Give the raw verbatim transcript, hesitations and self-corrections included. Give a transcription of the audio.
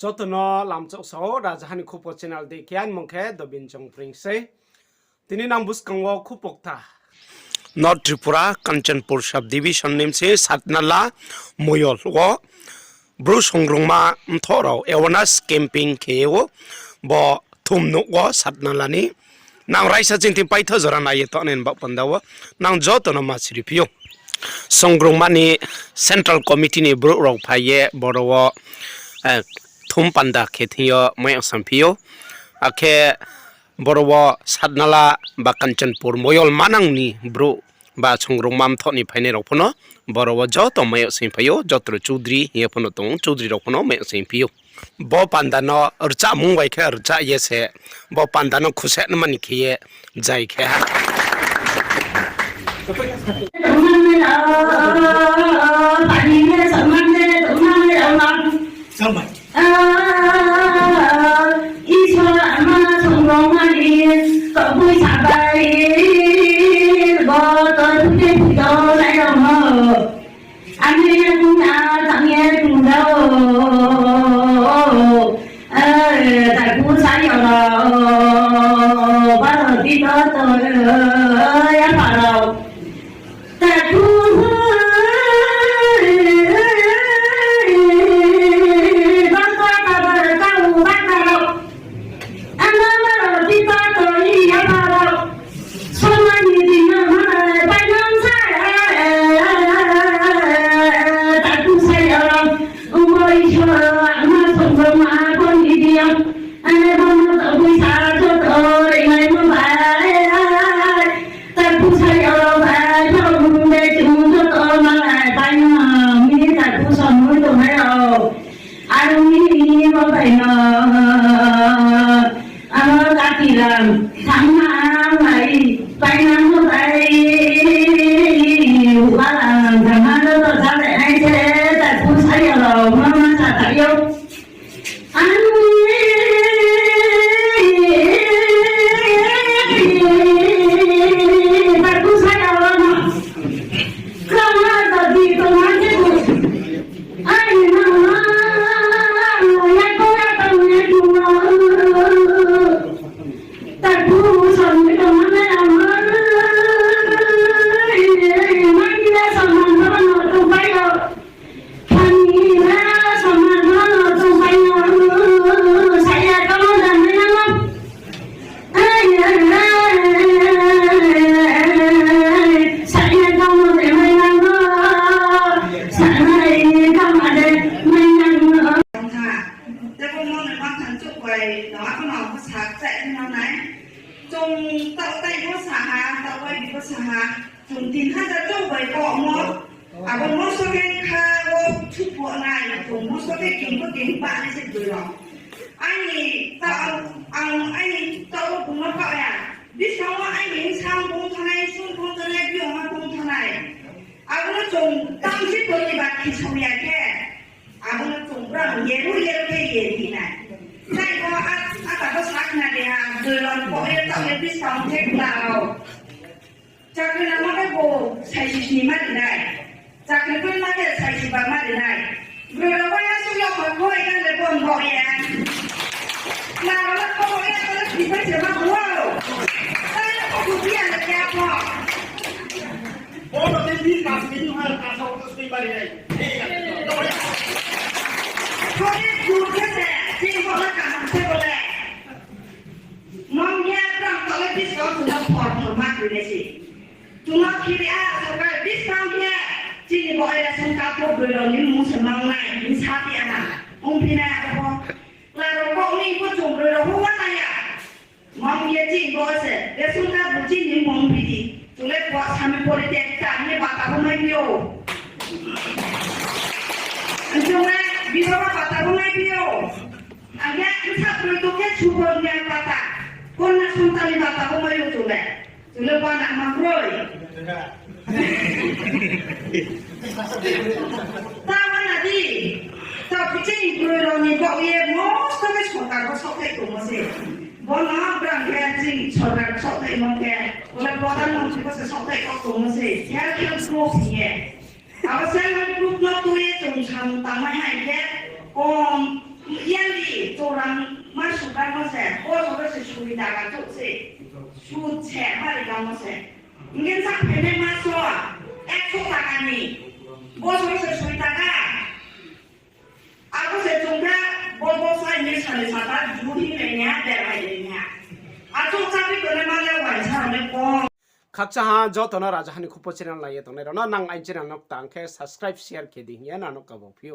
Joto no lamchouh sao, Rajaha ni Khupo channel de khe, ani mung khe Dobin Chongpring sei. Tini nang buskang wo Khupo kta North Tripura, Kanchanpur subdivision ni bsing Satnala moyol wo Bru songrungma mthoh rao awareness camping khe ou, bo thum nouh wo Satnala ni. Nang raisa ching thing paitho jora nai ye tongnai ni baoh panda wo nang joto no ma siri phi ou. Songrungma ni central committee ni brouh rao phai ye boro wo, eh, thum panda khe thing yo mai ong samphi ou. Akhe boro wo Satnala ba Kanchanpur moyol manang ni brouh ba songrungma mthoh ni phainai rao pho no boro wo joto mai ong samphi ou, joto Choudri hing ye pho no tong, Choudri rao pho no mai ong samphi ou. Bo panda no rchahmung bai khe rchah ye se, bo panda no khusa nma ni khe ye jai khe ha. Isor ama songrungma ni tobui sabai bo tor phuti phuto lai rao no. Ani ya kung ya tang ye kung rao. Takhu sa ya rao, baro ti to to ya pa rao. Takhu ba to ta ba ta u ba ta rao. Ama baro ti to to ya pa rao. Somai ni dino malai painang sa, takhu sa ya rao. Ongbo Isor ama songrungma bo ni dino. Ani bo no tobui sa joto rinai mo bai. Takhu sa ya rao bai, bo bung de chung joto malai painang ni takhu somoi tongnai rao. Aro ni bo bai no, aro kati lam thangma lai painang bo bai, ubalang thangma no to sa le ai se, takhu sa ya rao mama sa ta yo. Ani takhu sa ya rao no. Kama to di to ma se ku. Ai, na, na, ya ko ya ta ne ku na. Takhu sa ni to ma ne ama. Ai, ma ni ya sa ma ma no to bai yo. Thani na sa ma ma no to bai yo. Sa ya ka ma da ne na ma. Tebo mo no ma than chouh bai, no ako no bo sa chai no nai. Chung taoh tai bo sa ha, taoh bai bo sa ha. Chung tin hajar chouh bai ko mo. Abo moso khe kha wo thupo nai, chung moso khe king ko king ba nai se bui rao. Aini taoh, ang aini taoh wo bung no taoh ya. Buskang wo aini bsang bung thanai, sung bung thanai, biyong ma bung thanai. Abo no chung tang si tong ni ba khisong ya khe. Abo no chung brang ye ru ye ru khe ye ri nai. Nai bo a, a ta bo sakna de ha, bui rao ko ye taoh ye buskang khe kla rao. Chakri nangma khe bo saisi sni ma ri nai. Chakri khe ma khe saisi ba ma ri nai. Broi rao bai asuh yag ma kho, ikan le bon bo ye. Nang rao le kho bo ye, kho le sni bai se ma kho. Tang le kho bu ya le khe kho. Bo no de bin ka sni ha ka sa ko sni ma ri nai. Kho ye bu khe se, tin bo le ka ham se bo le. Mom khe brang tole buskang chung no phor phor ma kri nai se. Chung no khiri a sorkar buskang khe chini bo ration card pho broi rao ni mung se mang nai, hing sa phi ya na. Ongphi nai abo pho. Kla rao kau ni pho chung broi rao pho wa nai ya. Mom khe chini bo se ration card bu chini mung phi di. Chung le pho sami pori te ta ni bata pho mai phi ou. Chung le bibaho bata pho mai phi ou. Ang khe bsa broi tong khe Subronya bata, Konya Santali bata bo mai ou chung le. Chung le bana ma kroi. Ta bana di. Ta chini broi rao ni baoh ye mosto khe sorkar bo saohthaih tongmo se. Bo no brang khe chini sorkar saohthaih mo khe. Bo le prodhan montri bo se saohthaih kau tongmo se. Self help group hing ye. Abo self help group no tui ye chung samung tangmai hai khe kom Yali, chorang ma sugarmo se, bo soro se sui taka chouh se. Sut se, mari kamo se. Hingkhe sa phainai ma so, ekso taka ni. Bo soro se sui taka. Abo se chungkha, bo bo sa hing ye sani sata, judi nai niya, berhai nai niya. Achouh chabi tongnai ma le waisa rao le kong. Khakchang ha joto no Rajaha ni Khupo channel nai ye tongnai rao no, nang aini channel no tang khe subscribe, share khe di hing ye nang no kabo phi ou.